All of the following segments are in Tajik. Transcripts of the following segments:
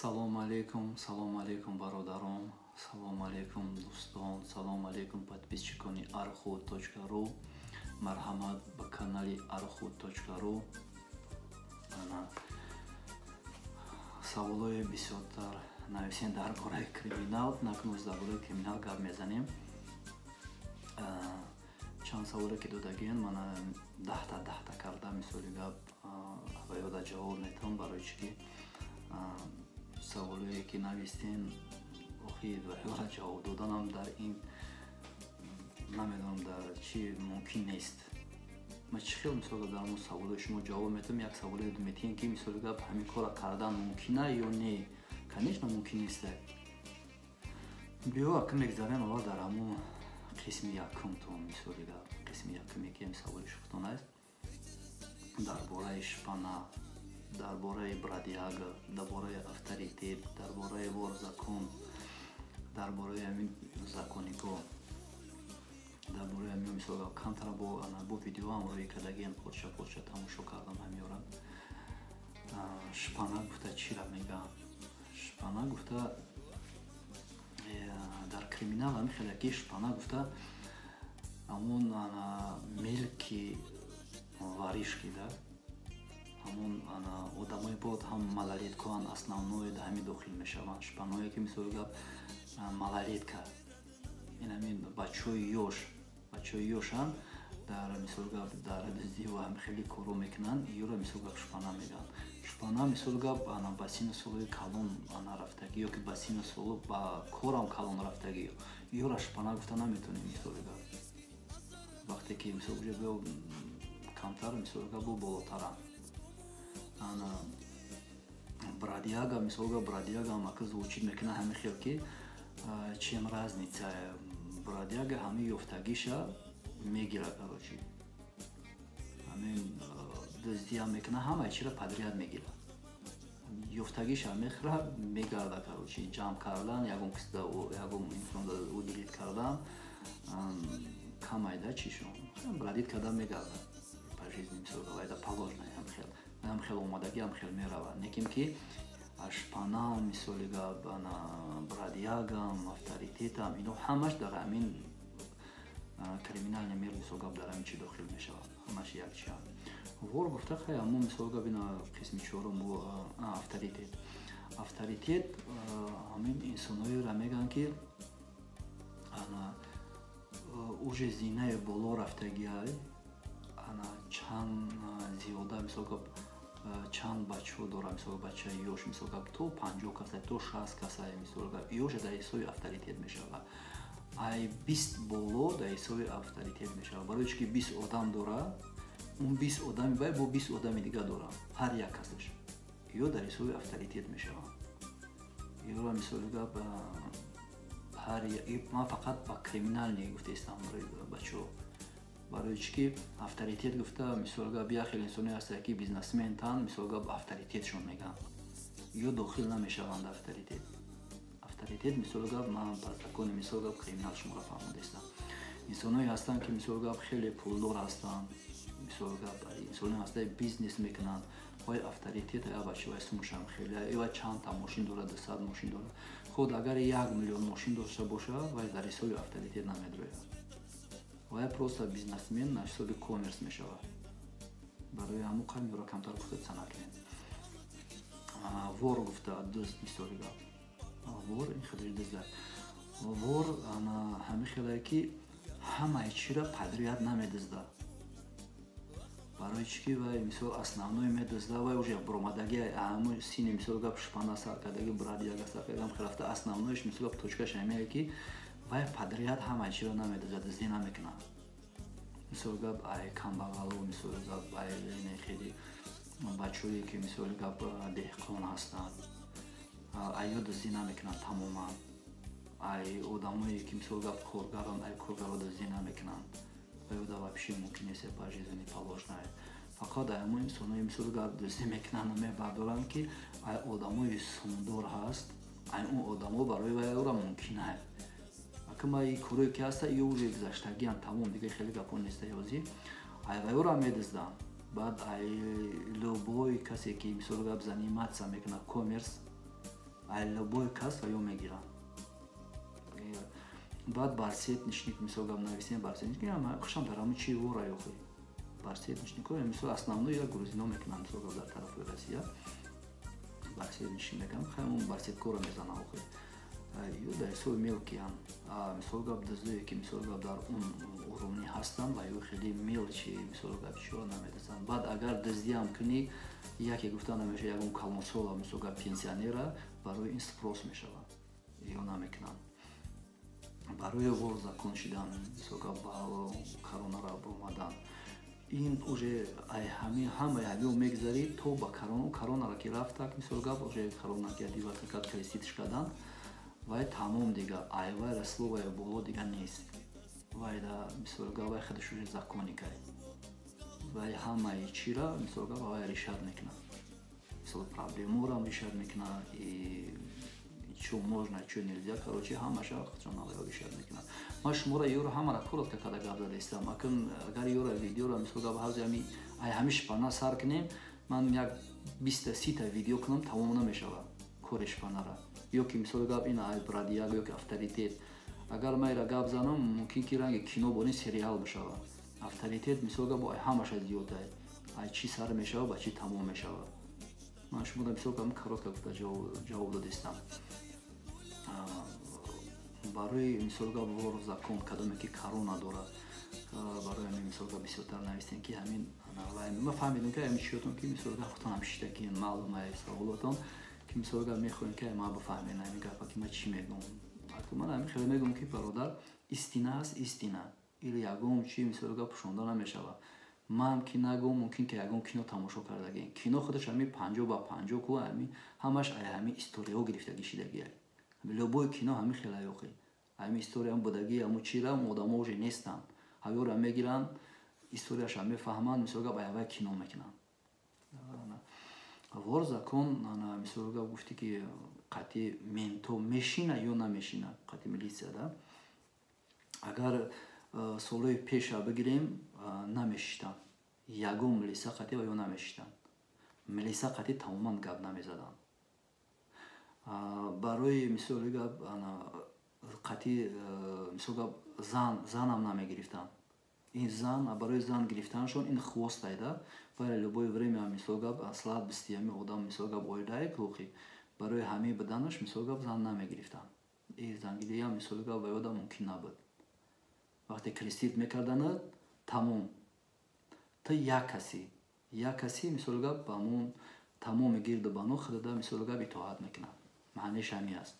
Салом алейкум, салом алейкум, бародарон, салом алейкум, дӯстон, салом алейкум, подписчикони arxu.ru. Марҳамат ба канали arxu.ru. Ана саволҳои бисёртар нависен дар бораи криминал. Накунӯз дар бораи криминал гап мезанем. Чанд саволе ки додагиен, мана 10-та 10-та карда, мисоли гап, ва ёда ҷавоб метавон. Барои чӣ ки саволое ки навистен, охир ва ҷавоб доданам дар ин намедонам дар чӣ мумкин нест. Ма чӣ хел, мисол, дар ҳамон саволои шумо ҷавоб метавам? Як саволе метиҳем, ки, мисоли гап, ҳамин кора кардан мумкина ё не? Конечно, мумкин нест. Биё, ака, мегзарем аввал дар ҳамон қисми якумтон. Мисоли гап, қисми якуме ки саволи шухтон аст дар бораи шпана, дар бораи бродяга, дар бораи авторитет, дар бораи вор закон, дар бораи ҳамин законнико, дар бораи ҳамин, мисол, камтара бо видеоам рӯи кардагиам, порча порча тамошо кардам ҳамёра. Шпана гуфта чира мегӯям? Шпана гуфта дар криминал ҳамин хеле ки шпана гуфта ҳамон мелкий воришки да, ҳамон одамои бод ҳам малолеткоан, основное да ҳамин дохил мешаванд. Шпаное ки, мисоли гап, малолетка, ин ҳамин бачаҳои ёш, бачаҳои ёшанд, дар, мисол гап, дар дуздиву ҳам хеле коро мекунанд, ёро, мисол гап, шпана мегӯянд. Шпана, мисол гап, ба сину солои калон рафтагӣ ё ки ба сину солу ба корам калон рафтагӣ, ёра шпана гуфта наметонем. Мисоли гап, вақте ки, мисол, камтар, мисол гап, бо болотаранд. Ана бродяга, мисол гап, бродяга ака звучит мекунад ҳамин хел ки чем разница? Бродяга ҳамин ёфтагиша мегирад, короче, ҳамин дуздиам мекунад, ҳамаи чиро подряд мегирад, ёфтагиша мехӯрад, мегарда. Короче, ҷамъ кардан, ягон кисда, ягон инсонда уделить кардан камайда чишон бродить кардан мегардад по жизни. Мисол, вайда положено, ҳам хел омадагӣ, ҳам хел меравад. Неким ки шпанам, мисоли гап, ана бродягам, авторитетам, ино ҳамаш дар ҳамин криминальный мир, мисол гап, дар ҳамин чи дохил мешавад, ҳамаш якчианд. Вор гуфта, хай, ҳамон, мисол гап, ина қисми чорум. Авторитет, авторитет ҳамин инсонҳоеро мегӯянд, ки ана уже зинаи боло рафтагиай, ана чанд зиёда, мисол гап, чанд бачаҳо дорад, мисол, бачаи ёш, мисол гап, то 50 касай, то 60 касай, мисол гап, ёша дар ҳисоби авторитет мешавад. Ай 20 боло дар ҳисоби авторитет мешавад. Барои чи ки 20 одам дорад, он 20 одами бай бо 20 одами дига дорад, ҳар як касаш ё дар ҳисоби авторитет мешавад. Ёра, мисоли гап, ҳар ман фақат ба криминальный гуфтаистам барои бачаҳо. Барои чӣ ки авторитет гуфта, мисол гап, як хел инсоне ҳастанд, ки бизнесментанд, мисол гап, авторитетшон мегӯянд, ё дохил намешаванд авторитет. Авторитет, мисол гап, ман ба закони, мисол гап, криминал шуморо фаҳмодаистам. Инсоное ҳастанд, ки, мисол гап, хеле пулдор ҳастанд, мисол гап, инсоне ҳастанд, бизнес мекунанд, вай авторитет я бача, вай сумушам хеле, вай чандта мошин дорад, 200 мошин дорад. Худ агар 1 миллион мошин дошта бошад, вай дар ҳисоби авторитет намедрояд, вай просто бизнесмен на ҳисоби коммерс мешавад. Барои ҳамун қамиро камтар гуфта накунед. Вор гуфта дузд, мисоли гап, вор ин хеле дузда. Вор ҳамин хеле ки ҳамаи чиро подряд намедуздад. Барои чӣ ки вай, мисол, основной медуздад, вай уже буромадаги ҳамун сини, мисол гап, шпана сар кардаги, бродяга сар кардагам рафта, основноиш, мисол гап, точкаш ҳамее ки вай подряд ҳамаи чиро намедуздад, дуздӣ намекунад. Мисол гап, ай камбағалу, мисол гап, ай хеле бачаҳое ки, мисоли гап, деҳқон ҳастанд, айё дуздӣ намекунанд тамоман. Ай одамое ки, мисол гап, коргаранд, ай коргаро дуздӣ намекунанд. Ода вообще мумкин нест, по жизни положено. Фақат ай ҳамон инсоное, мисол гап, дуздӣ мекунанд, мебардоранд, ки ай одамои сумдор ҳаст, ай он одамо барои вайора мумкин ай. Акама и корое ки ҳаста, ё уже гузаштагиан, тамом, дига хеле гапо неста. Ёзи ай вайора медузданд. Баъд ай любой касе ки, мисол гап, заниматься мекунад коммерс. Ай любой кас ва ё мегиранд. Баъд барсетничник, мисол гап, нависем барсетничник, хушам дар ҳамун чи вора ёхи барсетничнико, мисол, основной я грузино мекунанд, мисол гап, дар тарафи Россия барсетничник мекунанд, ҳамун барсеткоро мезананд охи. Ё дар ҳисоби мелкиян, мисол гап, дуздое ки, мисол гап, дар он уровни ҳастанд ва ё хеле мелочи, мисол гап, чиро намедазанд. Баъд агар дуздиам кунӣ, яке гуфта намешава, ягон калонсола, мисол гап, пенсионера барои ин спрос мешавад, ё намекунанд. Барои вор закон шидан, мисол гап, ба коронара омадан, ин уже ай ҳамин ҳамаи ҳамио мегзарӣ то ба корона. Коронара ки рафтак, мисол гап, уже корона ки одеваться кард, креститш кардан, вай тамом дига, ай вайра словая боло дига нест. Вайда, мисол гап, вай худаш уже законникай, вай ҳамаи чира, мисол гап, вай решать мекунад, мисол, проблеморам решать мекунад, и чё можно, чё нельзя, короче, ҳамаша худшон решать мекунад. Ман шуморо ёро ҳамара коротко када гап задаистам. Акн агар ёра видеора, мисол гап, ҳази ҳами ай ҳами шпана сар кунем, ман як 20-30-та видео кунам, тамом намешавад кори шпанара. Ё ки, мисол гап, ин ай бродяга ё ки авторитет, агар ман ира гап занам, мумкин ки ранги кино бо ин сериал бишавад. Авторитет, мисол гап, ай ҳамаша зиёдай, ай чӣ сар мешавад, ба чӣ тамом мешавад. Ман шуморо, мисол гап, коротко гуфта ҷавоб додистам. Барои, мисол гап, вор закон кадоме ки корона дорад, барои ҳамин, мисол гап, бисёртар навистем ки ҳамин ман фаҳмидам ки ҳамин чиётон ки, мисол гап, худтон ҳам шиштагин, маълумай саволотон ки, мисол гап, мехоҳем ки ман бифаҳмем ҳамин гапа ки ман чӣ мегӯм. Ман ҳамин хеле мегӯм ки, бародар, истина аст, истина или ягон чи, мисол гап, пӯшонда намешавад. Ман ки нагӯм, мумкин ки ягон кино тамошо кардагем. Кино худаш ҳами 50 ба 50 ку, ҳами ҳамаш ай ҳами историяҳо гирифтагӣ шидагиай. Любой кино ҳами хела ёхи, ҳами историяам будагӣ, ҳаму чира одамо уже нестанд, ҳаёра мегиранд, историяша мефаҳманд, мисол гап, аявай кино мекунанд. Вор закон, мисол гап, гуфтӣ ки қатъи менто мешина ё намешина, қатъи милитсия да, агар солҳои пеша бигирем, намешиштанд ягон милиса қатъи ва ё намешиштанд, милиса қатъи тамоман гап намезаданд. Барои мисоли гап, қатъи, мисол гап, занам намегирифтанд. Ин зан, барои зан гирифтанашон ин хвостайда барои любое время, мисол гап, слабости ҳами одам, мисол гап, оилае кӯхи, барои ҳамаи баданаш, мисол гап, зан намегирифтанд. И зангириам, мисол гап, ба ёдам мумкин набуд. Вақте крестить мекарданад, тамом, ту як каси, як каси, мисол гап, ба ҳамон тамоми гирду бано худада, мисол гап, итоат мекунад. Маънеш ҳамин аст.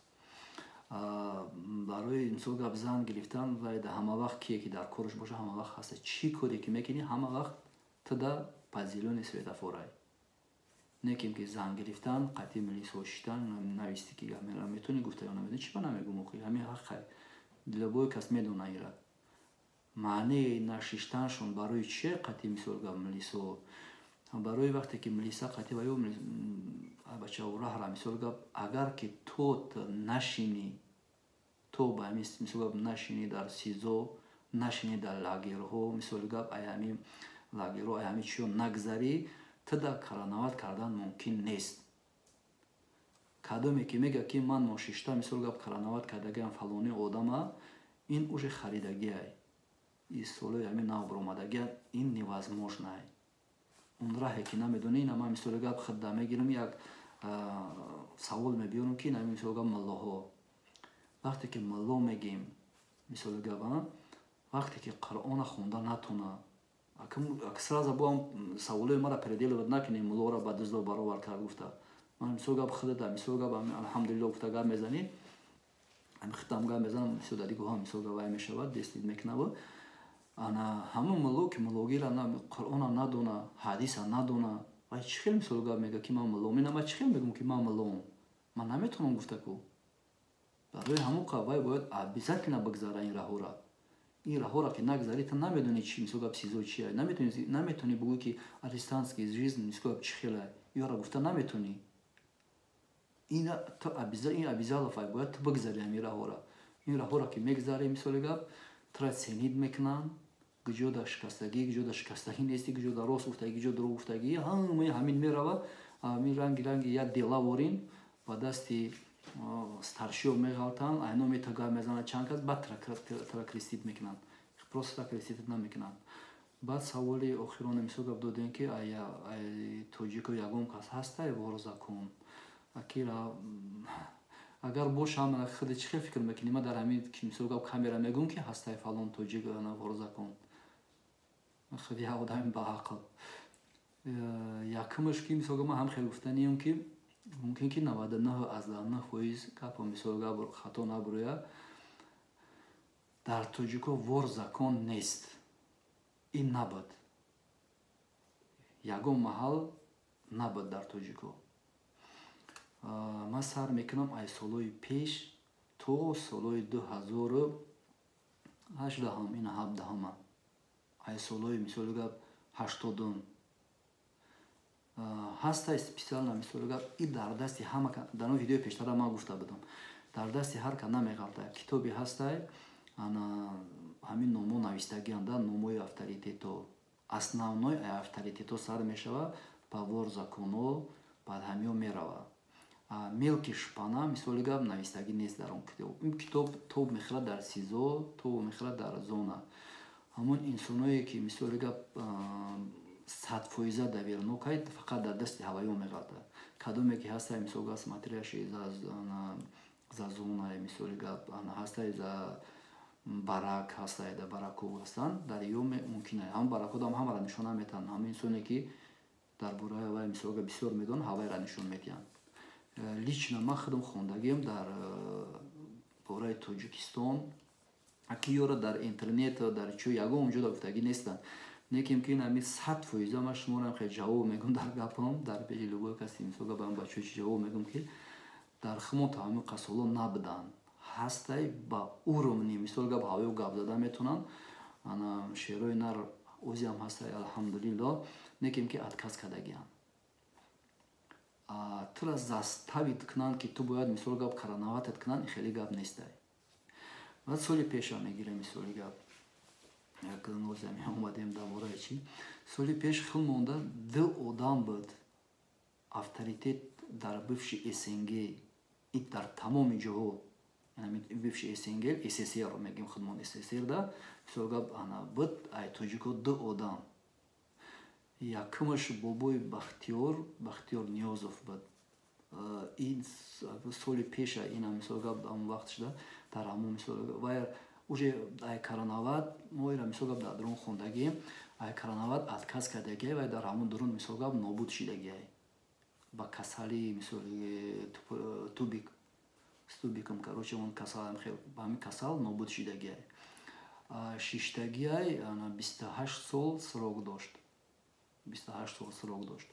Барои, мисол гап, зан гирифтан, вай ҳама вақт кие ки дар кораш боша, ҳама вақт ҳаста, чӣ коре ки мекунӣ, ҳама вақт туда под зелёный светофорай. Неким ки зан гирифтан, қатъи милисо шиштан, нависти ки метавонӣ гуфта ё наметавонӣ, чӣ ба намегӯм охи, ҳамин ҳаққай, любой кас медона ира. Маънии нашиштаншон барои чие? Қатъи, мисол гап, милисо, барои вақте ки милиса қатъи ва ё бачао раҳра, мисол гап, агар ки то нашинӣ, то ба ҳамин, мисол гап, нашинӣ дар СИЗО, нашинӣ дар лагерҳо, мисол гап, ай ҳамин лагерҳо, ай ҳамин чиё нагзарӣ, туда короновать кардан мумкин нест. Кадоме ки мега ки ман ношишта, мисол гап, короновать кардагиам фалони одама, ин уже харидагиай, и солои ҳамин нав баромадагиа, ин невозможно. Он раҳе ки намедонӣ, ина ман, мисоли гап, худда мегирам, як савол мебиёрам ки ин, мисол гап, муллоҳо, вақте ки мулло мегем, мисоли гап, вақте ки Қуръона хонда натона, сразу боам саволои мара переделывать накунем, муллоро ба дуздо баровар кард гуфта. Ман, мисол гап, худада, мисол гап, алҳамдулилло гуфта гап мезанӣ, худам гап мезанам, мисол, дар дигоҳам, мисол гап, вай мешавад, дестид мекунаву ана ҳамон мулло ки муллогира, Қуръона надона, ҳадиса надона, вай чӣ хел, мисол гап, мега ки ман муллом? Ина ман чӣ хел мегӯм ки ман муллом? Ман наметавонам гуфта ку. Барои ҳамон вай бояд обязательно бигзара ин раҳора. Ин раҳора ки нагзарӣ, ту намедонӣ чи, мисол гап, СИЗО чия, наметавонӣ бигӯӣ ки арестантский жизнь, мисол гап, чӣ хелай, ёра гуфта наметавонӣ. Ин ту ин обязаловка, бояд ту бигзари ҳамин раҳора. Ин раҳора ки мегзарӣ, мисоли гап, тура ценить мекунанд, куҷо да шикастагӣ, куҷо да шикастагӣ нести, куҷо да рост гуфтагӣ, куҷо дурӯғ гуфтагӣ, ҳамаи ҳамин мерава. Ҳамин ранги як дела ворин ба дасти Старшиё меғалтанд, айно метага мезанад чанд кас, баъд тра крестить мекунанд, просто крестить намекунанд. Баъд саволи охирона, мисол гап додем, ки ай тоҷико ягон кас ҳастай вор закон акира агар бошам, худи чӣ хел фикр мекунӣ? Ма дар ҳамин, мисол гап, камера мегӯм, ки ҳастай фалон тоҷик вор закон. Худи як одами баақл. Якумаш ки, мисол гап, ман ҳам хел гуфтанием, ки мумкин ки 99,9% гапо, мисол гап, хато набурӯяд, дар тоҷико вор закон нест, ин набуд, ягон маҳал набуд дар тоҷико. Ман сар мекунам ай солҳои пеш то солҳои 2018-ам, ина 17-ама, ай солҳои, мисоли гап, 80-ум ҳастай специально, мисоли гап, и дар дасти ҳама, дар он видеои пештара ман гуфта будам, дар дасти ҳар ка намеғалта. Китобе ҳастай, ана ҳамин номо навистагианда, номои авторитето, основной авторитето сар мешава ба вор законо, баъд ҳамиё мерава мелкий шпана. Мисоли гап, навистагӣ нест дар он китоб. Ин китоб тоб мехӯрад дар СИЗО, тоб мехӯрад дар зона. Ҳамон инсоное ки, мисоли гап, 100% довернокай, фақат дар дасти ҳаваё меғалтад. Кадоме ки ҳастай, мисол гап, смотрящий за зонаи, мисоли гап, ҳастай, за барак ҳастай, дар барако ҳастанд, дар ё мумкин ҳам баракодам ҳамаро нишон наметаҳанд. Ҳамин инсоне ки дар бораи вай, мисол гап, бисёр медонад, ҳавайро нишон медиҳанд. Лично ман худам хондагиам дар бораи Тоҷикистон, аки ёро дар интернет, дар чӯ ягон ҷо гуфтагӣ нестанд. Неким ки ами 100% ман шуморо хеле ҷавоб мегӯм дар гапам, дар пеши любой каси, мисол гап, бачаҳо чи ҷавоб мегӯм, ки дар хумон та ҳамин қасоло набуданд. Ҳастай ба уровни, мисол гап, ҳавоё гап зада метавонанд, ана шерои нар озиам ҳастай, алҳамдулилло. Неким ки отказ кардагианд тура заставить кунанд, ки ту бояд, мисол гап, короновать кунанд, хеле гап нестай. Баъд соли пеша мегирем, мисоли гап, як нозами омадем дар бораи чи. Соли пеш хел монда ду одам буд авторитет дар бывший СНГ и дар тамоми ҷоҳо, бывший СНГ, СССР мегем худмон, СССР да, мисол гап, ана буд ай тоҷико ду одам. Якумаш бобои Бахтиёр, Бахтиёр Ниёзов буд. Ин соли пеша, ина, мисол гап, ҳамон вақт шуда, дар ҳамон, мисол, вай уже ай короновать мо ира, мисол гап, дар дурун хондагием, ай короновать отказ кардагиай, вай дар ҳамон дурун, мисол гап, нобуд шидагиай ба касали, мисол, тубик с тубиком, короче, он касал, ба ҳамин касал нобуд шидагиай. Шиштагиай, 28 сол срок дошт, 28 сол срок дошт.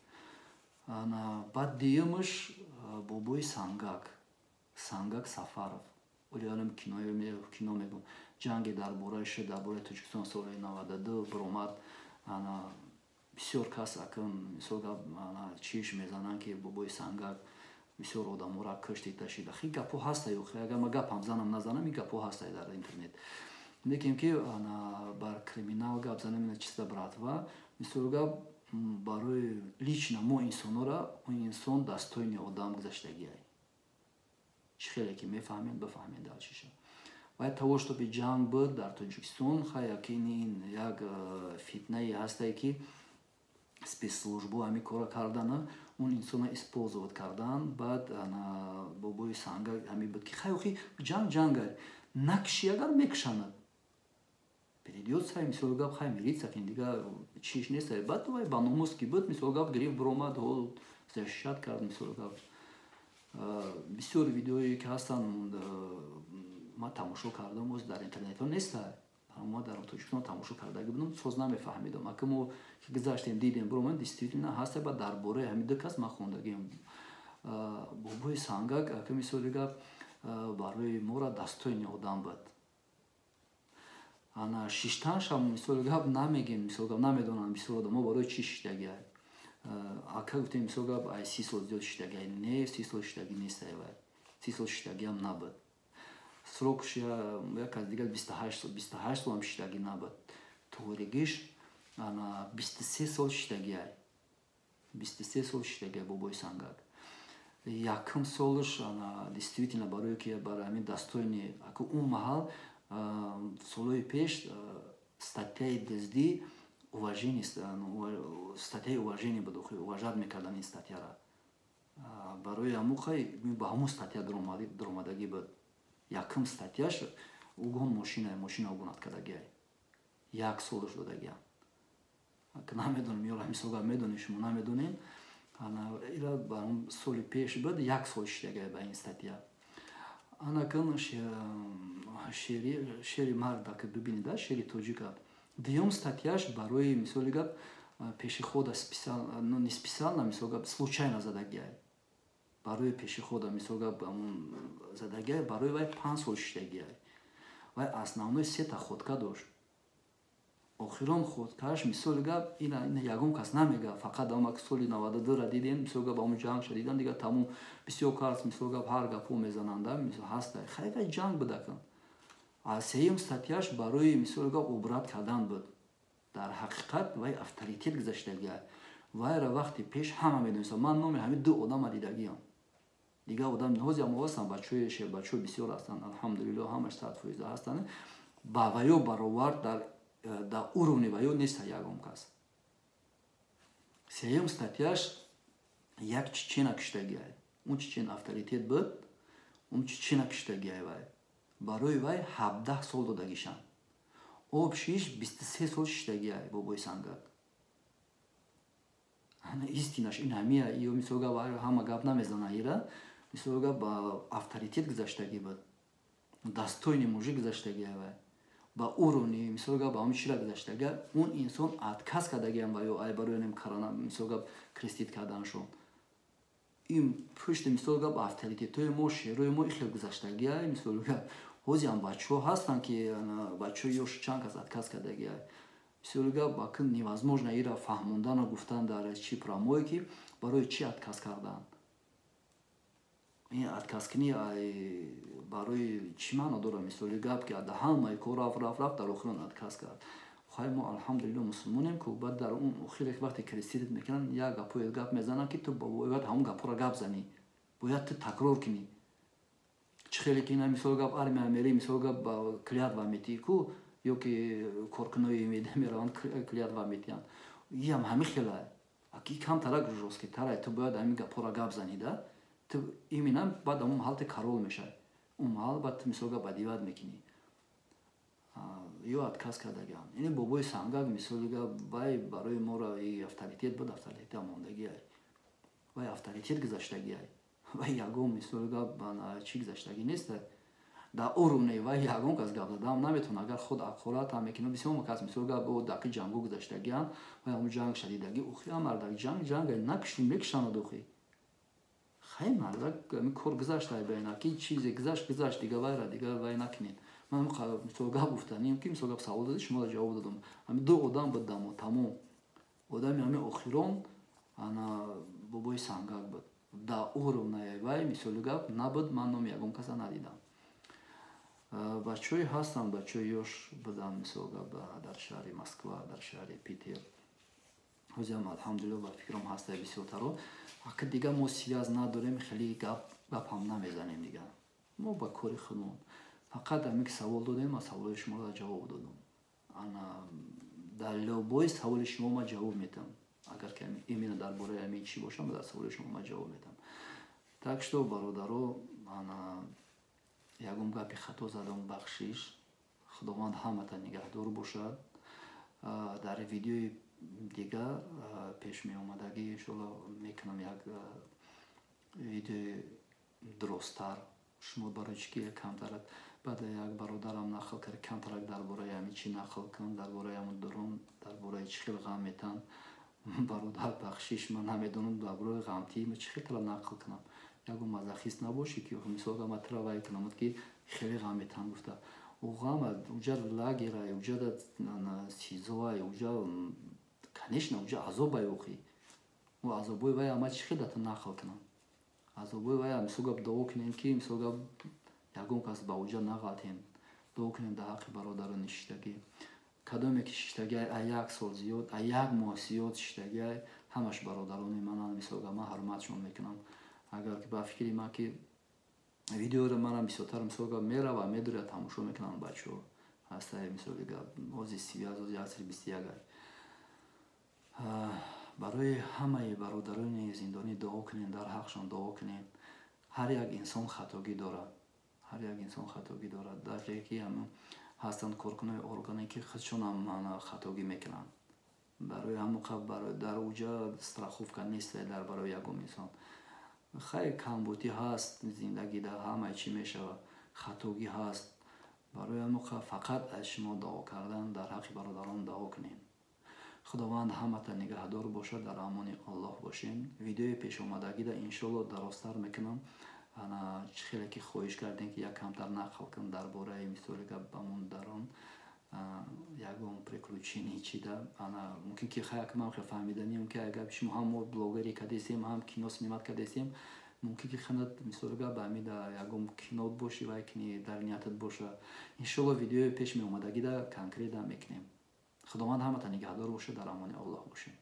Баъд дуюмаш бобои Сангак, Сангак Сафаров. Олиалам кино мегӯм, ҷанге дар бораи шуд, дар бораи Тоҷикистон соли 92 биромад. Бисёр кас акн, мисол гап, чиш мезананд, ки бобои Сангак бисёр одаморо кушти, ташид. Ахи гапҳо ҳастай, агар ма гапам занам назанам, ин гапҳо ҳастай дар интернет. Лекин ки бар криминал гап занам, чиста, братва, мисол гап, барои лично мо инсонора он инсон достойный одам гузаштагиай. Чӣ хеле ки мефаҳмед, бифаҳмед дар чиша. Вай того, чтобы ҷанг буд дар Тоҷикистон, хаякин ин як фитнае ҳастае, ки спецслужбо ҳамин кора кардана, он инсона использовать кардан. Баъд бобои Санга ҳамин буд, ки хай, охи, ҷанг ҷангай, накши, агар мекушанад, придётся, мисол гап, хай, милиция кин, дига чиш нест. Баъд вай ба номус ки буд, мисол гап, гирифт, биромад, защищать кард. Мисол гап, бисёр видеое ки ҳастанд, ман тамошо кардам, оз дар интернетҳо неста. Ма дар Тоҷикистон тамошо кардаги будам, соз намефаҳмидам. Ака мо гузаштем, дидем, биромад, действительно ҳаста. Ба дар бораи ҳамин ду кас ман хондагиам. Бобои Сангак ака, мисоли гап, барои мора достойный одам буд. Ана шиштаншам, мисоли гап, намегем, мисол гап, намедонам бисёр одамо барои чӣ шиштагиай. Ака гуфтем, мисол гап, ай 30 сол зиёд шиштагиай. Не, 30 сол шиштагӣ нестай, вай 30 сол шиштагиам набуд. Срокш як аз дигар 28 сол, 28 солам шиштагӣ набуд. Торигиш ана 23 сол шиштагиай, 23 сол шиштагиай бобои Сангак. Якум солаш действительно барое ки барои ҳамин достойный аку он маҳал, солҳои пеш, статьяи дуздӣ уважение, статьяи уважение буд, уважать мекардан ин статьяра. Барои ҳамун хай ба ҳамун статья дуромадагӣ буд. Якум статьяш угон мошина угонать кардагиай, як солаш додагиам. Намедонам, ё мисол гап медонем, шумо намедонем. Ира ба соли пеш буд, як сол шидагай ба ин статья. Анакун шери марда ки бибинида, шери тоҷика. Дуюм статьяш барои, мисоли гап, пешехода ну, не специально, мисол гап, случайно задагиай. Барои пешехода, мисол гап, задагиай, барои вай 5 сол шидагиай. Вай основной сета ходка дошт. Охирон ходкаш, мисоли гап, ина ягон кас намега, фақат ама соли 92-ра дидем, мисол гап, ҳамун ҷангша дидан, дига тамом. Бисёр карс, мисол гап, ҳар гапҳо мезананда, мисол ҳаста. Хай, вай ҷанг будакан. А сеюм статьяш барои, мисоли гап, обрат кардан буд. Дар ҳақиқат вай авторитет гузаштагиай. Вайра вақти пеш ҳама медонистанд. Ман номи ҳамин ду одама дидагиам, дигар одам ҳозир ҳам ҳастанд. Бачаҳои шербачаҳо бисёр ҳастанд, алҳамдулилло, ҳамаш 100% ҳастанд. Ба ваё баровард дар уровни ваё нест ягон кас. Сеюм статьяш як чечена киштагиай. Он чечен авторитет буд, он чечена киштагиай. Вай барои вай 17 сол додагишанд, общиш 23 сол шиштагиай бобои Сангак. Истинаш ин ҳамия. Ё, мисол гап, ҳама гап намезана. Ира, мисол гап, ба авторитет гузаштагӣ буд, достойный мужик гузаштагиай. Вай ба уровни, мисол гап, ҳамин чира гузаштага. Он инсон отказ кардагиам ва ё ай барои нем карана, мисол гап, крестить карданшон. Ин пушти, мисол гап, авторитетҳои мо, шерои мо ихел гузаштагиай. Мисол гап, ҳозиам бачаҳо ҳастанд, ки бачаҳои ёш чанд кас отказ кардагиай. Мисоли гап, акн невозможно ира фаҳмондану гуфтан дар чи прямой, ки барои чӣ отказ карданд. Ин отказкунӣ барои чӣ маъно дорад? Мисоли гап, ки ҳамаи кор рафт, рафт, рафт, дар охирон отказ кард. Хай, мо, алҳамдулилло, мусулмонем ку. Баъд дар он охире вақте крестить мекунанд, як гапҳое гап мезананд, ки ту бояд ҳамон гапҳоро гап занӣ, бояд ту такрор кунӣ. Чӣ хеле ки ина, мисол гап, армия мерӣ, мисол гап, клятва метиҳӣ ку, ё ки коркунои мераванд, клятва метиҳанд, иам ҳамин хела. Аки камтарак жёсткитара, ту бояд ҳамин гапҳоро гап занӣ да. Ту именно баъд ҳамон маҳал ту король мешавӣ. Он маҳал баъд ту, мисол гап, одевать мекунӣ. Ё отказ кардагиам. Ини бобои Сангак, мисоли гап, вай барои моро авторитет буд, авторитет мондагиай. Вай авторитет гузаштагиай. Вай ягон, мисоли гап, чӣ гузаштагӣ нест. Дар уровни вай ягон кас гап задам наметавонад. Агар худ ақорат ҳам мекунад, бисёр кас, мисол гап, даки ҷангу гузаштагиам, вай ҳамун ҷанг шадидагӣ. Охи, мардак ҷанг ҷанга накушти, мекушанад охи. Хай, мардак ами кор гузашта, байнаки чизе гузашт, гузашт, дига вайра дига вай накунед. Ман мисол гап гуфтанем, ки, мисол гап, савол додӣ, шумо ҷавоб додам. Ами ду одам буд дамо, тамом. Одами ҳами охирон ана бобои Сангак буд. Дар уровни вай, мисоли гап, набуд. Ман номи ягон каса надидам. Бачаҳое ҳастанд, бачаҳои ёш буданд, мисол гап, дар шаҳри Москва, дар шаҳри Питер. Ҳозиам, алҳамдулилло, ба фикрам, ҳаста бисёртаро. Ака, дига мо связь надорем, хеле гапам намезанем дига. Мо ба кори худмон. Фақат ҳамин ки савол додем, ма саволои шуморо ҷавоб додам. Ана дар любой саволи шумо ма ҷавоб метам. Агар ки именно дар бораи ҳамин чӣ бошам, дар саволи шумо ма ҷавоб метам. Так что, бародаро, ана ягон гапи хато задам, бахшиш. Худованд ҳамата нигаҳдор бошад. Дар видеои дигар пеш меомадагӣ, иншоалло, мекунам як видеои дурусттар. Шумо барои чӣ ки камтарак баъд як бародарам нақл кард, камтарак дар бораи ҳамин чӣ нақл кун, дар бораи ҳамун дурун, дар бораи чӣ хел ғам метан. Бародар, бахшиш, ман намедонам дар бораи ғамтӣ чӣ хел тара нақл кунам. Ягон мазохист набошӣ, ки мисол ма тара вай кунам, ки хеле ғам метан гуфта. Ӯ ғам уҷа лагерай, уҷа СИЗОай, уҷа, конечно, уҷа азобай охи. Ӯ азобои вай ама чӣ хел дата нақл кунам? Азобои вай, мисол гап, дуо кунем, ки, мисол гап, ягон кас ба уҷа нағалтем. Дуо кунем дар ҳаққи бародарони шиштагӣ. Кадоме ки шиштагиай, а як сол зиёд, а як моҳ зиёд шиштагиай, ҳамаш бародарони мананд. Мисол гап, ман ҳурматшон мекунам. Агар ки ба фикри ман, ки видеоро манам бисёртар, мисол гап, мерава, медуря, тамошо мекунанд бачаҳо. Ҳастае, мисоли гап, ози связь, ози асри 21. Барои ҳамаи бародарони зиндонӣ дуо кунем, дар ҳақшон дуо кунем. Ҳар як инсон хатогӣ дорад, ҳар як инсон хатогӣ дорад. Даже ки ҳастанд коркунои органе, ки худшонам хатогӣ мекунанд. Барои ҳамон дар уҷа страховка нест дар барои ягон инсон. Хай, камбудӣ ҳаст зиндагида, ҳамаи чӣ мешавад, хатогӣ ҳаст. Барои ҳамон фақат аз шумо дуо кардан, дар ҳаққи бародарон дуо кунем. Худованд ҳамата нигаҳдор бошад, дар амони Аллоҳ бошем. Видеои пешомадагида, иншолло, дарозтар мекунам. Ана чӣ хеле ки хоҳиш кардем, ки як камтар нақл кун дар бораи, мисоли гап, бамондарон ягон приключение чида. Ана мумкин ки хаяк ман хел фаҳмиданием, ки агар шумо ҳам мо блогерӣ кардесем, ҳам кино снимать кардесем, мумкин ки ханат, мисоли гап, ба ҳамида ягон кино боши вай кини дар ниятат боша. Иншолло, видеои пеш меомадагида конкретно мекунем. Худованд ҳамата нигаҳдор бошад, дар амони Аллоҳ бошем.